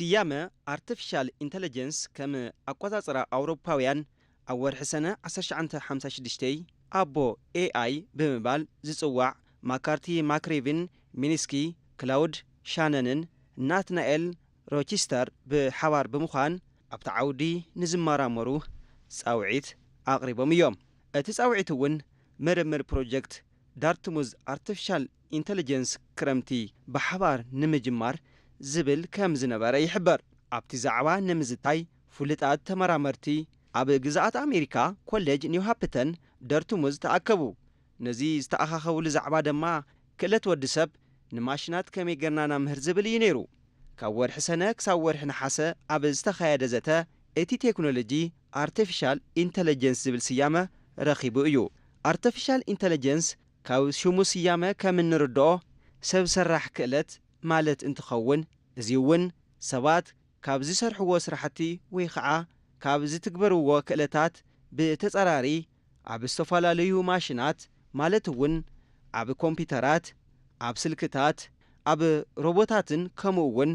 ስያመ ኣርቲፊሻል ኢንተለጀንስ ከም ኣቆጻጽራ ኣውሮፓውያን ኣብ ወርሒ ሰነ ዓሰርተ ትሽዓተ ሓምሳ ሽዱሽተ ኣቦ ኤኣይ ብምባል ዝጽዋዕ ማካርቲ ማክሪቪን ሚኒስኪ፣ ክላውድ ሻነንን ናትናኤል ሮቺስተር ብሓባር ብምዃን ኣብቲ ዓውዲ ንዝመራመሩ ጻውዒት ኣቕሪቦም እዮም። እቲ ጻውዒት እውን ምርምር ፕሮጀክት ዳርትሙዝ ኣርቲፊሻል ኢንተለጀንስ ክረምቲ ብሓባር ንምጅማር ዝብል ከም ዝነበረ ይሕበር። ኣብቲ ዛዕባ ንምዝታይ ፍሉጣት ተመራመርቲ ኣብ ግዝኣት ኣሜሪካ ኮሌጅ ኒውሃፕተን ደርትሙዝ ተኣከቡ። ነዚ ዝተኣኻኸብሉ ዛዕባ ድማ ክእለት ወዲ ሰብ ንማሽናት ከመይ ጌርና ናምህር ዝብል እዩ ነይሩ። ካብ ወርሒ ሰነ ክሳብ ወርሒ ነሓሰ ኣብ ዝተኻየደ ዘተ እቲ ቴክኖሎጂ ኣርቲፊሻል ኢንተለጀንስ ዝብል ስያመ ረኺቡ እዩ። ኣርቲፊሻል ኢንተለጀንስ ካብ ሽሙ ስያመ ከም እንርድኦ ሰብ ሰራሕ ክእለት ማለት እንትኸውን፣ እዚ እውን ሰባት ካብ ዝሰርሕዎ ስራሕቲ ወይ ኸዓ ካብ ዝትግበርዎ ክእለታት ብተጻራሪ ኣብ ዝተፈላለዩ ማሽናት ማለት እውን ኣብ ኮምፒውተራት፣ ኣብ ስልክታት፣ ኣብ ሮቦታትን ከምኡ እውን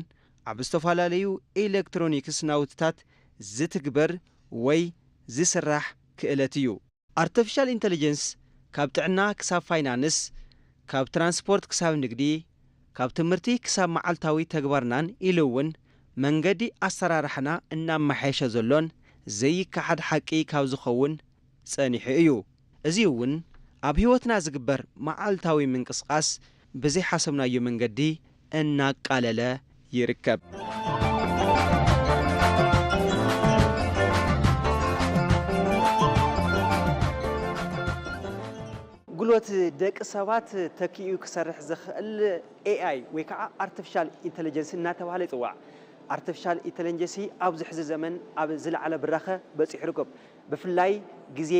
ኣብ ዝተፈላለዩ ኤሌክትሮኒክስ ናውትታት ዝትግበር ወይ ዝስራሕ ክእለት እዩ። ኣርቲፊሻል ኢንተለጀንስ ካብ ጥዕና ክሳብ ፋይናንስ፣ ካብ ትራንስፖርት ክሳብ ንግዲ፣ ካብ ትምህርቲ ክሳብ መዓልታዊ ተግባርናን ኢሉ እውን መንገዲ ኣሰራርሓና እናመሓየሸ ዘሎን ዘይከሓድ ሓቂ ካብ ዝኸውን ጸኒሑ እዩ። እዚ እውን ኣብ ህይወትና ዝግበር መዓልታዊ ምንቅስቓስ ብዘይሓሰብናዮ መንገዲ እናቃለለ ይርከብ። ጉልበት ደቂ ሰባት ተኪኡ ክሰርሕ ዝኽእል ኤኣይ ወይ ከዓ ኣርቲፊሻል ኢንተለጀንስ እናተባህለ ይፅዋዕ። ኣርቲፊሻል ኢንተለጀንሲ ኣብዚ ሕዚ ዘመን ኣብ ዝለዓለ ብራኸ በፂሑ ይርከብ። ብፍላይ ግዜ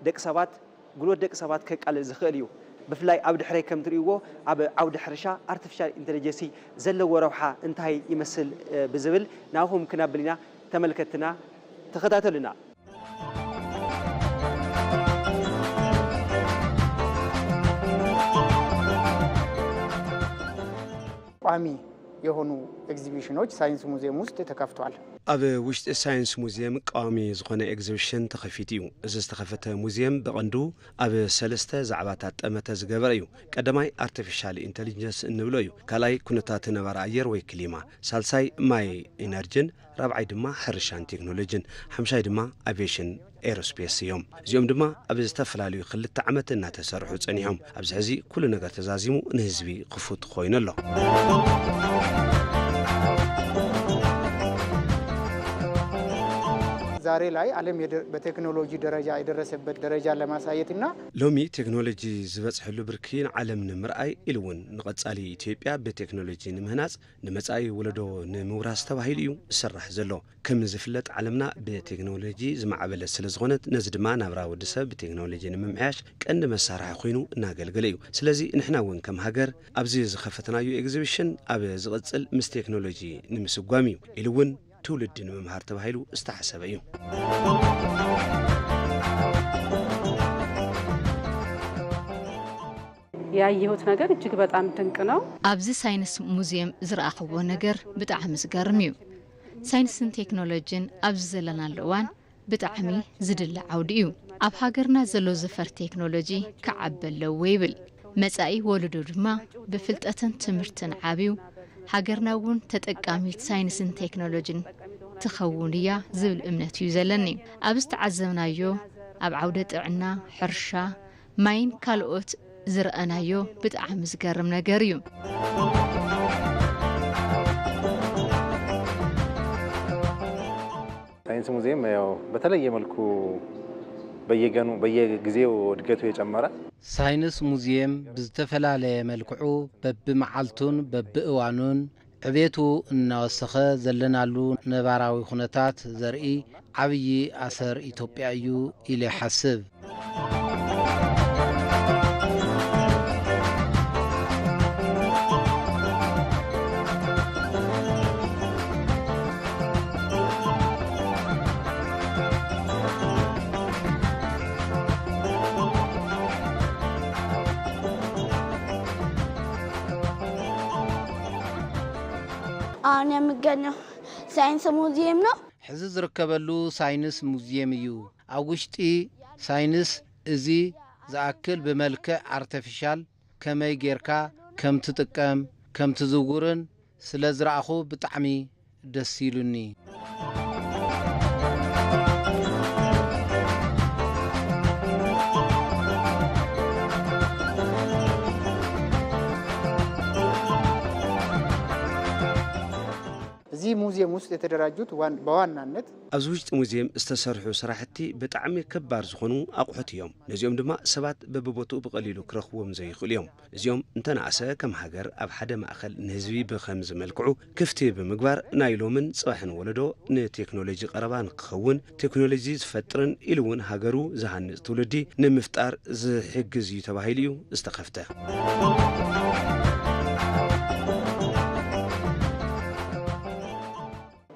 ደቂ ሰባት፣ ጉልበት ደቂ ሰባት ከቃልል ዝኽእል እዩ። ብፍላይ ኣብ ድሕረይ ከም ትርእይዎ ኣብ ዓውዲ ሕርሻ ኣርቲፊሻል ኢንተለጀንሲ ዘለዎ ረብሓ እንታይ ይመስል፣ እ፣ ብዝብል ናብኹም ክነብል ኢና። ተመልከትና ተኸታተሉና። ቋሚ የሆኑ ኤግዚቢሽኖች ሳይንስ ሙዚየም ውስጥ ተከፍቷል። ኣብ ውሽጢ ሳይንስ ሙዚየም ቀዋሚ ዝኾነ ኤግዚቢሽን ተኸፊቱ እዩ። እዚ ዝተኸፈተ ሙዚየም ብቐንዱ ኣብ ሰለስተ ዛዕባታት ጠመተ ዝገበረ እዩ። ቀዳማይ ኣርቲፊሻል ኢንተሊጀንስ እንብሎ እዩ። ካልኣይ ኩነታት ነባሪ ኣየር ወይ ክሊማ፣ ሳልሳይ ማይ ኢነርጂን፣ ራብዓይ ድማ ሕርሻን ቴክኖሎጂን፣ ሓምሻይ ድማ ኣቪዬሽን ኤሮስፔስ እዮም። እዚኦም ድማ ኣብ ዝተፈላለዩ ክልተ ዓመት እናተሰርሑ ጸኒሖም። ኣብዚ ሕዚ ኩሉ ነገር ተዛዚሙ ንህዝቢ ክፉት ኮይኑ ኣሎ። ዛሬ ላይ ዓለም የደ-፣ በቴክኖሎጂ ደረጃ የደረሰበት ደረጃ ለማሳየትና ሎሚ ቴክኖሎጂ ዝበጽሐሉ ብርኪ ንዓለም ንምርኣይ ኢሉ እውን ንቐጻሊ ኢትዮጵያ ብቴክኖሎጂ ንምህናጽ ንመጻኢ ወለዶ ንምውራስ ተባሂሉ እዩ ዝስራሕ ዘሎ። ከም ዝፍለጥ ዓለምና ብቴክኖሎጂ ዝማዕበለት ስለ ዝኾነት ነዚ ድማ ናብራ ወዲ ሰብ ብቴክኖሎጂ ንምምሕያሽ ቀንዲ መሳርሒ ኮይኑ እናገልገለ እዩ። ስለዚ ንሕና እውን ከም ሃገር ኣብዚ ዝኸፈትናዮ ኤግዚቢሽን ኣብ ዝቕጽል ምስ ቴክኖሎጂ ንምስጓም እዩ ኢሉ እውን ትውልዲ ንምምሃር ተባሂሉ ዝተሓሰበ እዩ። ያየሁት ነገር እጅግ በጣም ድንቅ ነው። ኣብዚ ሳይንስ ሙዚየም ዝረኣኽዎ ነገር ብጣዕሚ ዝገርም እዩ። ሳይንስን ቴክኖሎጂን ኣብዚ ዘለናሉ እዋን ብጣዕሚ ዝድለ ዓውዲ እዩ። ኣብ ሃገርና ዘሎ ዘፈር ቴክኖሎጂ ክዓቢ ኣለዎ ይብል። መጻኢ ወለዶ ድማ ብፍልጠትን ትምህርትን ዓብዩ ሃገርና እውን ተጠቃሚት ሳይንስን ቴክኖሎጂን ትኸውን እያ ዝብል እምነት እዩ ዘለኒ። ኣብ ዝተዓዘብናዮ ኣብ ዓውደ ጥዕና፣ ሕርሻ፣ ማይን ካልኦት ዝረኣናዮ ብጣዕሚ ዝገርም ነገር እዩ። ሳይንስ ሙዚየም ያው በተለየ መልኩ በየገኑ በየጊዜው እድገቱ የጨመረ። ሳይንስ ሙዚየም ብዝተፈላለየ መልክዑ በብመዓልቱን በብእዋኑን ዕቤቱ እናወሰኸ ዘለናሉ ነባራዊ ኩነታት ዘርኢ ዓብዪ ኣሰር ኢትዮጵያ እዩ ኢለ ይሓስብ። አሁን የምገኘው ሳይንስ ሙዚየም ነው። ሕዚ ዝርከበሉ ሳይንስ ሙዚየም እዩ። ኣብ ውሽጢ ሳይንስ እዚ ዝኣክል ብመልክዕ ኣርተፊሻል ከመይ ጌርካ ከም ትጥቀም፣ ከም ትዝውርን ስለ ዝረኣኹ ብጣዕሚ ደስ ኢሉኒ። እዚህ ሙዚየም ውስጥ የተደራጁት ዋን- በዋናነት ኣብዚ ውሽጢ ሙዚየም ዝተሰርሑ ስራሕቲ ብጣዕሚ ከባር ዝኾኑ ኣቑሑት እዮም። ነዚኦም ድማ ሰባት በብቦትኡ ብቐሊሉ ክረኽብዎም ዘይኽእሉ እዮም። እዚኦም እንተነኣሰ ከም ሃገር ኣብ ሓደ ማእኸል ንህዝቢ ብኸምዚ መልክዑ ክፍቲ ብምግባር ናይ ሎምን ፅባሕን ወለዶ ንቴክኖሎጂ ቀረባ ንክኸውን ቴክኖሎጂ ዝፈጥርን ኢሉ እውን ሃገሩ ዝሃንፅ ትውልዲ ንምፍጣር ዝሕግዝ እዩ ተባሂሉ እዩ ዝተኸፍተ።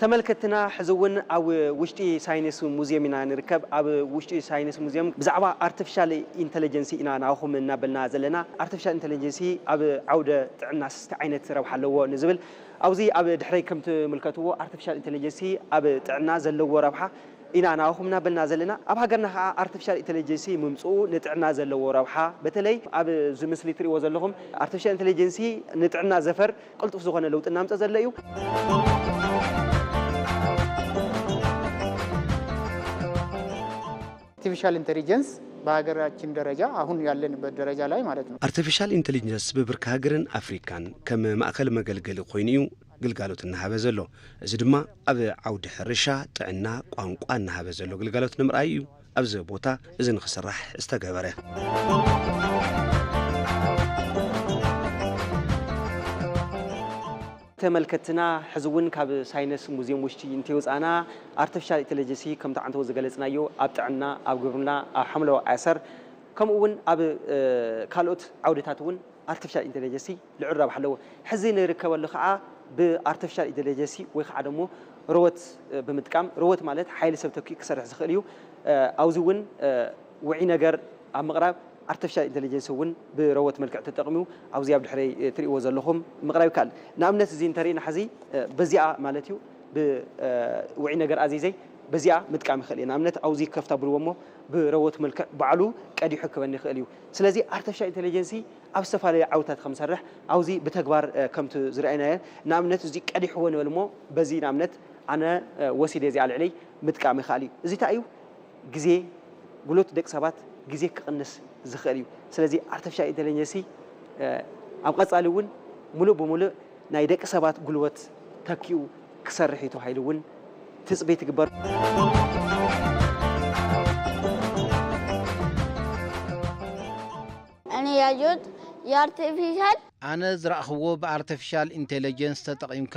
ተመልከትና ሕዚ እውን ኣብ ውሽጢ ሳይንስ ሙዚየም ኢና ንርከብ። ኣብ ውሽጢ ሳይንስ ሙዚየም ብዛዕባ ኣርቲፊሻል ኢንተለጀንሲ ኢና ናባኹም እናበልና ዘለና። ኣርቲፊሻል ኢንተለጀንሲ ኣብ ዓውደ ጥዕናስ እንታይ ዓይነት ረብሓ ኣለዎ ንዝብል ኣብዚ ኣብ ድሕረይ ከም ትምልከትዎ ኣርቲፊሻል ኢንተለጀንሲ ኣብ ጥዕና ዘለዎ ረብሓ ኢና ናባኹም እናበልና ዘለና። ኣብ ሃገርና ከዓ ኣርቲፊሻል ኢንተለጀንሲ ምምፅኡ ንጥዕና ዘለዎ ረብሓ በተለይ ኣብዚ ምስሊ እትሪእዎ ዘለኹም ኣርቲፊሻል ኢንተለጀንሲ ንጥዕና ዘፈር ቅልጡፍ ዝኾነ ለውጢ እናምፀ ዘሎ እዩ። አርቲፊሻል ኢንተሊጀንስ በሀገራችን ደረጃ አሁን ያለንበት ደረጃ ላይ ማለት ነው። ኣርቲፊሻል ኢንተሊጀንስ ብብርኪ ሃገርን ኣፍሪካን ከም ማእኸል መገልገሊ ኮይኑ እዩ ግልጋሎት እናሃበ ዘሎ። እዚ ድማ ኣብ ዓውዲ ሕርሻ፣ ጥዕና፣ ቋንቋ እናሃበ ዘሎ ግልጋሎት ንምርኣይ እዩ ኣብዚ ቦታ እዚ ንክስራሕ ዝተገበረ። ተመልከትና ሕዚ እውን ካብ ሳይንስ ሙዚየም ውሽጢ እንተይወፃእና ኣርቲፊሻል ኢንተለጀንሲ ከምቲ ዓንተው ዝገለፅናዮ ኣብ ጥዕና፣ ኣብ ግብርና፣ ኣብ ሓምለዋይ ኣሰር ከምኡ እውን ኣብ ካልኦት ዓውድታት እውን ኣርቲፊሻል ኢንተለጀንሲ ልዑል ረብሓ ኣለዎ። ሕዚ ንርከበሉ ከዓ ብኣርቲፊሻል ኢንተለጀንሲ ወይ ከዓ ደሞ ሮቦት ብምጥቃም፣ ሮቦት ማለት ሓይሊ ሰብ ተኪኡ ክሰርሕ ዝኽእል እዩ። ኣብዚ እውን ውዒ ነገር ኣብ ምቕራብ ኣርቲፊሻል ኢንተለጀንሲ እውን ብሮቦት መልክዕ ተጠቕሚው ኣብዚ ኣብ ድሕረይ ትሪእዎ ዘለኹም ምቕራብ ይከኣል። ንኣብነት እዚ እንተሪእና ሕዚ በዚኣ ማለት እዩ ብውዒ ነገር ኣዚዘይ በዚኣ ምጥቃም ይኽእል እየ። ንኣብነት ኣብዚ ከፍታ ብልዎ እሞ ብሮቦት መልክዕ ባዕሉ ቀዲሑ ክበኒ ይኽእል እዩ። ስለዚ ኣርቲፊሻል ኢንተለጀንሲ ኣብ ዝተፈላለዩ ዓውታት ከም ዝሰርሕ ኣብዚ ብተግባር ከምቲ ዝረኣይናዮ ንኣብነት እዚ ቀዲሕዎ ንበል እሞ በዚ ንኣብነት ኣነ ወሲደ እዚኣ ልዕለይ ምጥቃም ይኽእል እዩ። እዚ እንታይ እዩ? ግዜ ጉልበት ደቂ ሰባት ግዜ ክቕንስ ዝኽእል እዩ። ስለዚ ኣርቲፊሻል ኢንተለጀንሲ ኣብ ቀፃሊ እውን ሙሉእ ብሙሉእ ናይ ደቂ ሰባት ጉልበት ተኪኡ ክሰርሕ እዩ ተባሂሉ እውን ትፅቢት ይግበር። እኔ ያየሁት የአርቲፊሻል ኣነ ዝረእኽዎ ብኣርተፊሻል ኢንቴለጀንስ ተጠቒምካ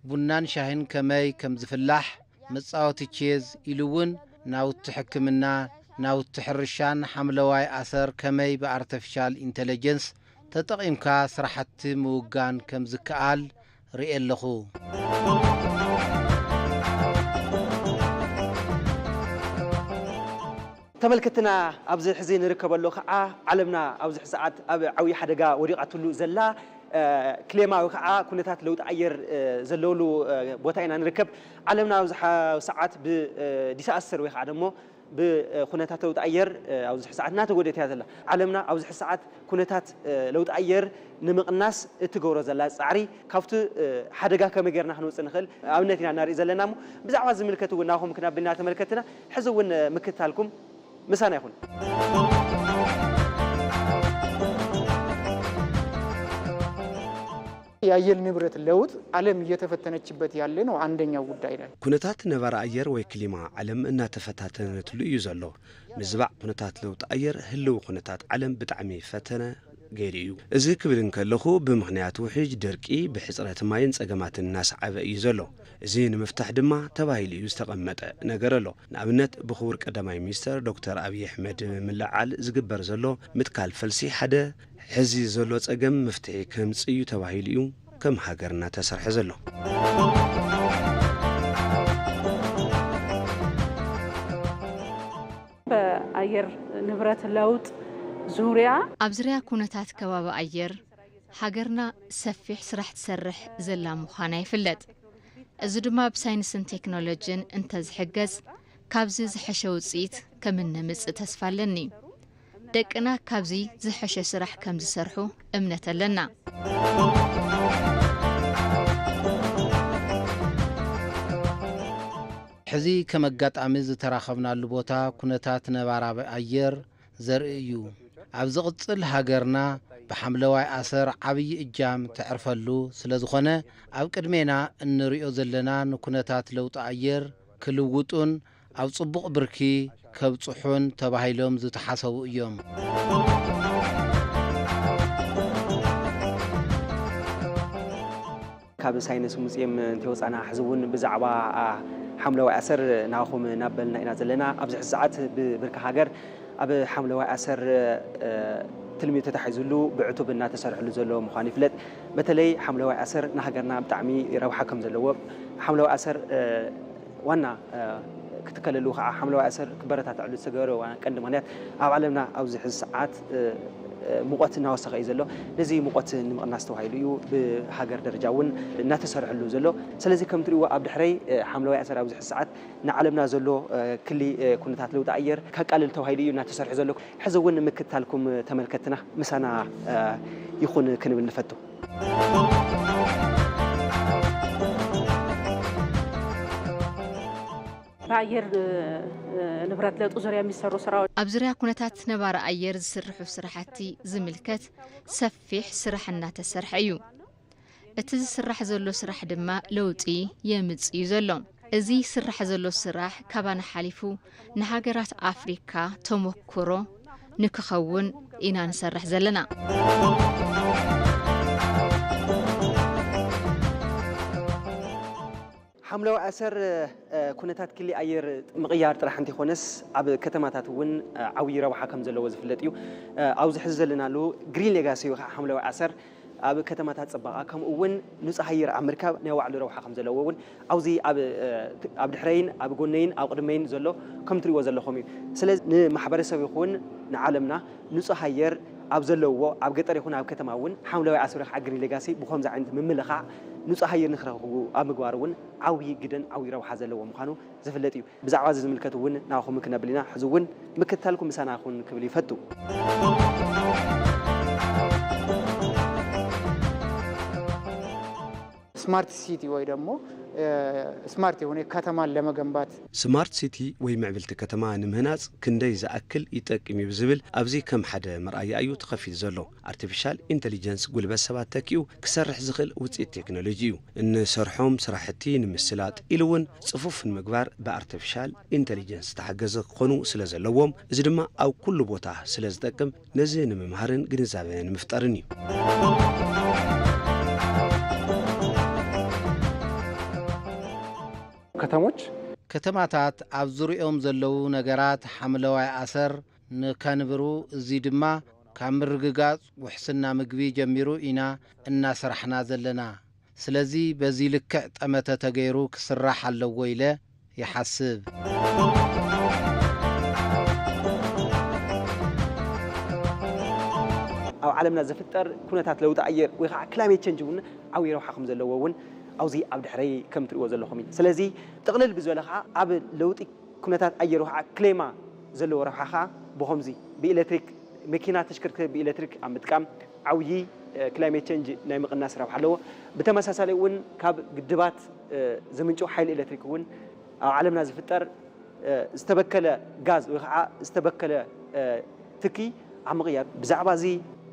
ቡናን ሻሂን ከመይ ከም ዝፍላሕ፣ መጻወቲ ቼዝ ኢሉ እውን ናውቲ ሕክምና፣ ናውቲ ሕርሻን ሓምለዋይ ኣሰር ከመይ ብኣርተፊሻል ኢንቴለጀንስ ተጠቒምካ ስራሕቲ ምውጋን ከም ዝከኣል ርእየ ኣለኹ። ተመልክትና ኣብዚ ሕዚ ንርከበሉ ከዓ ዓለምና ኣብዚ ሰዓት ኣብ ዓብዪ ሓደጋ ወዲቓትሉ ዘላ ክሌማዊ ከዓ ኩነታት ለውጢ ኣየር ዘለውሉ ቦታ ኢና ንርከብ። ዓለምና ኣብዚ ሰዓት ብዲሳስተር ወይ ከዓ ደሞ ብኩነታት ለውጢ ኣየር ኣብዚ ሰዓት እናተጎደት እያ ዘላ። ዓለምና ኣብዚ ሰዓት ኩነታት ለውጢ ኣየር ንምቕናስ እትገብሮ ዘላ ፃዕሪ ካብቲ ሓደጋ ከመይ ጌርና ክንወፅእ ንኽእል ኣብነት ኢና እናርኢ ዘለና እሞ ብዛዕባ ዝምልከት እውን ናኹም ክናብልና ተመልከትና ሕዚ እውን ምክትታልኩም ምሳና ይኹን። የአየር ንብረት ለውጥ ዓለም እየተፈተነችበት ያለ ነው አንደኛው ጉዳይ ላይ። ኩነታት ነባሪ ኣየር ወይ ክሊማ ዓለም እናተፈታተነትሉ እዩ ዘሎ። ምዝባዕ ኩነታት ለውጢ ኣየር ህልው ኩነታት ዓለም ብጣዕሚ ፈተነ ገይሩ እዩ። እዚ ክብል እንከለኹ ብምኽንያት ውሕጅ፣ ደርቂ፣ ብሕፅረት ማይን ፀገማትን እናሰዓበ እዩ ዘሎ። እዚ ንምፍታሕ ድማ ተባሂሉ እዩ ዝተቐመጠ ነገር ኣሎ። ንኣብነት ብኽቡር ቀዳማይ ሚኒስተር ዶክተር ኣብይ ኣሕመድ ምልዓል ዝግበር ዘሎ ምትካል ፈልሲ ሓደ ሕዚ ዘሎ ጸገም መፍትሒ ከምጽእ እዩ ተባሂሉ እዩ ከም ሃገር እናተሰርሐ ዘሎ። በአየር ንብረት ለውጥ ዙሪያ ኣብ ዝርያ ኩነታት ከባቢ ኣየር ሃገርና ሰፊሕ ስራሕ ትሰርሕ ዘላ ምዃና ይፍለጥ። እዚ ድማ ብሳይንስን ቴክኖሎጅን እንተዝሕገዝ ካብዚ ዝሐሸ ውፅኢት ከም እነምፅእ ተስፋ ኣለኒ። ደቅና ካብዚ ዝሐሸ ስራሕ ከም ዝሰርሑ እምነት ኣለና። ሕዚ ከም ኣጋጣሚ ዝተራኸብናሉ ቦታ ኩነታት ነባራዊ ኣየር ዘርኢ እዩ። ኣብ ዝቕጽል ሃገርና ብሓምለዋይ ኣሰር ዓብዪ እጃም ተዕርፈሉ ስለ ዝኾነ ኣብ ቅድሜና እንሪኦ ዘለና ንኩነታት ለውጢ ኣየር ክልውጡን ኣብ ጽቡቕ ብርኪ ከብጽሑን ተባሂሎም ዝተሓሰቡ እዮም። ካብ ሳይንስ ሙዚየም እንተወፃና ሕዚ እውን ብዛዕባ ሓምለዋይ ኣሰር ናኹም እናበልና ኢና ዘለና። ኣብዚ ሕዚ ሰዓት ብብርኪ ሃገር ኣብ ሓምለዋይ ኣሰር ትልሚ ተታሒዙሉ ብዕቱብ እናተሰርሕሉ ዘሎ ምዃኑ ይፍለጥ። በተለይ ሓምለዋይ ኣሰር ንሃገርና ብጣዕሚ ረብሓ ከም ዘለዎ ሓምለዋይ ኣሰር ዋና ክትከለሉ ከዓ ሓምለዋይ ኣሰር ክበረታተዐሉ ዝተገበረ ዋና ቀንዲ ምክንያት ኣብ ዓለምና ኣብዚ ሕዚ ሰዓት ሙቐት እናወሰኸ እዩ ዘሎ። ነዚ ሙቐት ንምቕናስ ተባሂሉ እዩ ብሃገር ደረጃ እውን እናተሰርሐሉ ዘሎ። ስለዚ ከም ትሪእዎ ኣብ ድሕረይ ሓምለዋይ ኣሰር ኣብዚ ሕዚ ሰዓት ንዓለምና ዘሎ ክሊ ኩነታት ለውጢ ኣየር ከቃልል ተባሂሉ እዩ እናተሰርሐ ዘሎ። ሕዚ እውን ምክታልኩም ተመልከትና ምሳና ይኹን ክንብል ንፈቱ። በአየር ንብረት ለውጥ ዙሪያ የሚሰሩ ስራዎች ኣብ ዙሪያ ኩነታት ነባሪ ኣየር ዝስርሑ ስራሕቲ ዝምልከት ሰፊሕ ስራሕ እናተሰርሐ እዩ። እቲ ዝስራሕ ዘሎ ስራሕ ድማ ለውጢ የምጽእ እዩ ዘሎ። እዚ ይስራሕ ዘሎ ስራሕ ካባና ሓሊፉ ንሃገራት ኣፍሪካ ተመኩሮ ንክኸውን ኢና ንሰርሕ ዘለና። ሓምለዋይ ኣሰር ኩነታት ክሊ ኣየር ምቕያር ጥራሕ እንተይኮነስ ኣብ ከተማታት እውን ዓብዪ ረብሓ ከም ዘለዎ ዝፍለጥ እዩ። ኣብዚ ሕዚ ዘለናሉ ግሪን ሌጋሲ ወይ ከዓ ሓምለዋይ ኣሰር ኣብ ከተማታት ፅባቐ ከምኡ እውን ንፁህ ኣየር ኣብ ምርካብ ናይ ባዕሉ ረብሓ ከም ዘለዎ እውን ኣብዚ ኣብ ድሕረይን ኣብ ጎነይን ኣብ ቅድመይን ዘሎ ከም ትሪእዎ ዘለኹም እዩ። ስለዚ ንማሕበረሰብ ይኹን ንዓለምና ንፁህ ኣየር ኣብ ዘለውዎ ኣብ ገጠር ይኹን ኣብ ከተማ እውን ሓምለዋይ ኣሰር ወይ ከዓ ግሪን ሌጋሲ ብኸምዚ ዓይነት ምምልኻዕ ንፁህ ኣየር ንክረኽቡ ኣብ ምግባር እውን ዓብዪ ግደን ዓብዪ ረብሓ ዘለዎ ምዃኑ ዝፍለጥ እዩ። ብዛዕባ እዚ ዝምልከት እውን ናባኹም ክነብል ኢና። ሕዚ እውን ምክትታልኩም ምሳና ይኹን ክብል ይፈቱ። ስማርት ሲቲ ወይ ደግሞ ስማርት የሆነ ከተማን ለመገንባት ስማርት ሲቲ ወይ ምዕብልቲ ከተማ ንምህናፅ ክንደይ ዝኣክል ይጠቅም እዩ ዝብል ኣብዚ ከም ሓደ መርኣያ እዩ ተኸፊት ዘሎ። ኣርቲፊሻል ኢንተሊጀንስ ጉልበት ሰባት ተኪኡ ክሰርሕ ዝኽእል ውፅኢት ቴክኖሎጂ እዩ። እንሰርሖም ስራሕቲ ንምስላጥ ኢሉ እውን ፅፉፍ ንምግባር ብኣርቲፊሻል ኢንተሊጀንስ ዝተሓገዘ ክኾኑ ስለ ዘለዎም እዚ ድማ ኣብ ኩሉ ቦታ ስለ ዝጠቅም ነዚ ንምምሃርን ግንዛበ ንምፍጠርን እዩ። ከተሞች ከተማታት ኣብ ዙሪኦም ዘለዉ ነገራት ሓምለዋይ ኣሰር ንከንብሩ፣ እዚ ድማ ካብ ምርግጋፅ ውሕስና ምግቢ ጀሚሩ ኢና እናሰራሕና ዘለና። ስለዚ በዚ ልክዕ ጠመተ ተገይሩ ክስራሕ ኣለዎ ኢለ ይሓስብ። ኣብ ዓለምና ዝፍጠር ኩነታት ለውጢ ኣየር ወይ ከዓ ክላይሜት ቸንጅ እውን ዓብዪ ረብሓ ከም ዘለዎ እውን ኣብዚ ኣብ ድሕረይ ከም ትሪእዎ ዘለኹም እዩ። ስለዚ ጥቕልል ብዝበለ ከዓ ኣብ ለውጢ ኩነታት ኣየር ወይ ከዓ ክሌማ ዘለዎ ረብሓ ከዓ ብኸምዚ ብኤሌክትሪክ መኪና ተሽከርከርቲ ብኤሌክትሪክ ኣብ ምጥቃም ዓብዪ ክላይሜት ቸንጅ ናይ ምቕናስ ረብሓ ኣለዎ። ብተመሳሳሊ እውን ካብ ግድባት ዝምንጭው ሓይሊ ኤሌክትሪክ እውን ኣብ ዓለምና ዝፍጠር ዝተበከለ ጋዝ ወይ ከዓ ዝተበከለ ትኪ ኣብ ምቕያር ብዛዕባ እዚ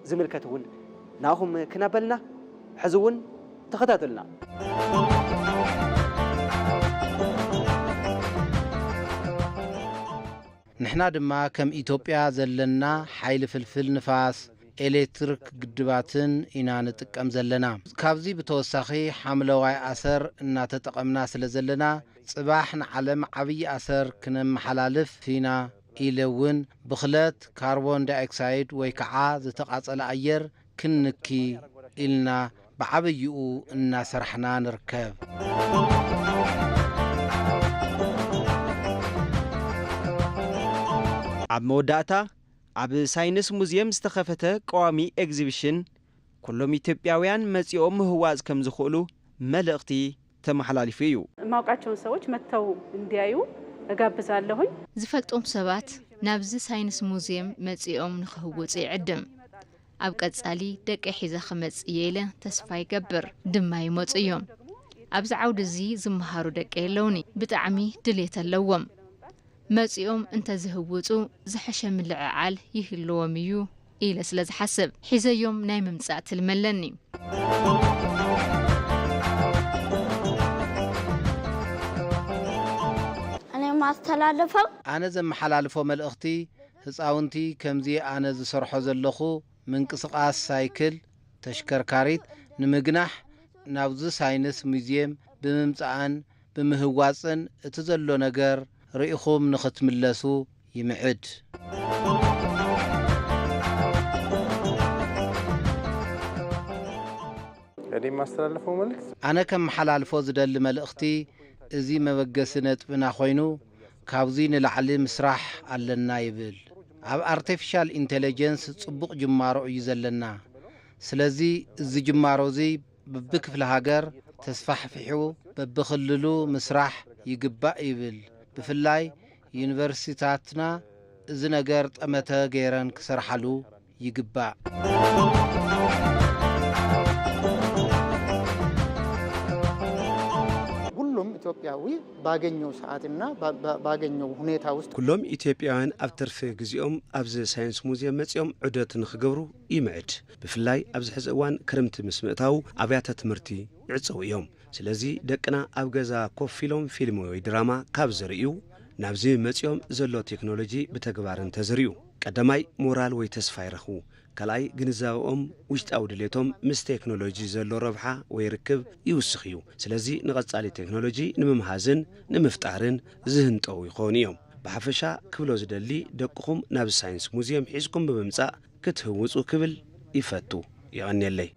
ዝምልከት እውን ናኹም ክናበልና ሕዚ እውን ተኸታተሉና። ንሕና ድማ ከም ኢትዮጵያ ዘለና ሓይሊ ፍልፍል ንፋስ፣ ኤሌክትሪክ ግድባትን ኢና ንጥቀም ዘለና። ካብዚ ብተወሳኺ ሓምለዋይ ኣሰር እናተጠቐምና ስለ ዘለና፣ ጽባሕ ንዓለም ዓብዪ ኣሰር ክነመሓላልፍ ኢና ኢለ እውን ብኽለት ካርቦን ዳይኦክሳይድ ወይ ከዓ ዝተቓጸለ ኣየር ክንንኪ ኢልና ብዓብይኡ እናሰራሕና ንርከብ። ኣብ መወዳእታ ኣብ ሳይንስ ሙዝየም ዝተኸፈተ ቀዋሚ ኤግዚቢሽን ኩሎም ኢትዮጵያውያን መጺኦም ምህዋጽ ከም ዝኽእሉ መልእኽቲ ተመሓላሊፉ እዩ። የማውቃቸውን ሰዎች መጥተው እንዲያዩ እጋብዛለሁኝ። ዝፈልጦም ሰባት ናብዚ ሳይንስ ሙዝየም መጺኦም ንኽህውጹ ይዕድም። ኣብ ቀጻሊ ደቂ ሒዘ ክመጽእ እየ ኢለ ተስፋ ይገብር። ድማ ይመጹ እዮም። ኣብዚ ዓውዲ እዚ ዝመሃሩ ደቂ የለውኒ። ብጣዕሚ ድሌት ኣለዎም። መጺኦም እንተዝህውጹ ዝሐሸ ምልዕዓል ይህልዎም እዩ ኢለ ስለ ዝሓስብ ሒዘዮም ናይ ምምጻእ ትልሚ ኣለኒ። እኔ የማስተላልፈው ኣነ ዘመሓላልፎ መልእኽቲ ህፃውንቲ ከምዚ ኣነ ዝሰርሖ ዘለኹ ምንቅስቓስ ሳይክል ተሽከርካሪት ንምግናሕ ናብዚ ሳይንስ ሙዝየም ብምምፅኣን ብምህዋፅን እቲ ዘሎ ነገር ርኢኹም ንኽትምለሱ ይምዕድ። እኔ የማስተላልፈው መልእክት ኣነ ከመሓላልፎ ዝደሊ መልእኽቲ እዚ መበገሲ ነጥብና ኮይኑ ካብዚ ንላዕሊ ምስራሕ ኣለና ይብል። ኣብ ኣርቲፊሻል ኢንቴሊጀንስ ፅቡቕ ጅማሮ እዩ ዘለና። ስለዚ እዚ ጅማሮ እዚ በብክፍለ ሃገር ተስፋሕፊሑ በብክልሉ ምስራሕ ይግባእ ይብል። ብፍላይ ዩኒቨርሲቲታትና እዚ ነገር ጠመተ ገይረን ክሰርሓሉ ይግባእ። ሁሉም ኢትዮጵያዊ ባገኘው ሰዓትና ባገኘው ሁኔታ ውስጥ ኩሎም ኢትዮጵያውያን ኣብ ትርፊ ግዜኦም ኣብዚ ሳይንስ ሙዝየም መጺኦም ዑደት ንኽገብሩ ይምዕድ። ብፍላይ ኣብዚ ሕዚ እዋን ክረምቲ ምስ ምእታዉ ኣብያተ ትምህርቲ ይዕጸዉ እዮም። ስለዚ ደቅና ኣብ ገዛ ኮፍ ኢሎም ፊልም ወይ ድራማ ካብ ዝርእዩ ናብዚ መጺኦም ዘሎ ቴክኖሎጂ ብተግባር እንተዝርእዩ ቀዳማይ ሞራል ወይ ተስፋ ይረኽቡ። ካልኣይ ግንዛበኦም ውሽጣዊ ድሌቶም ምስ ቴክኖሎጂ ዘሎ ረብሓ ወይ ርክብ ይውስኽ እዩ። ስለዚ ንቐጻሊ ቴክኖሎጂ ንምምሃዝን ንምፍጣርን ዝህንጠው ይኾኑ እዮም። ብሓፈሻ ክብሎ ዝደሊ ደቅኹም ናብ ሳይንስ ሙዝየም ሒዝኩም ብምምጻእ ክትህውጹ ክብል ይፈቱ። የቐንየለይ።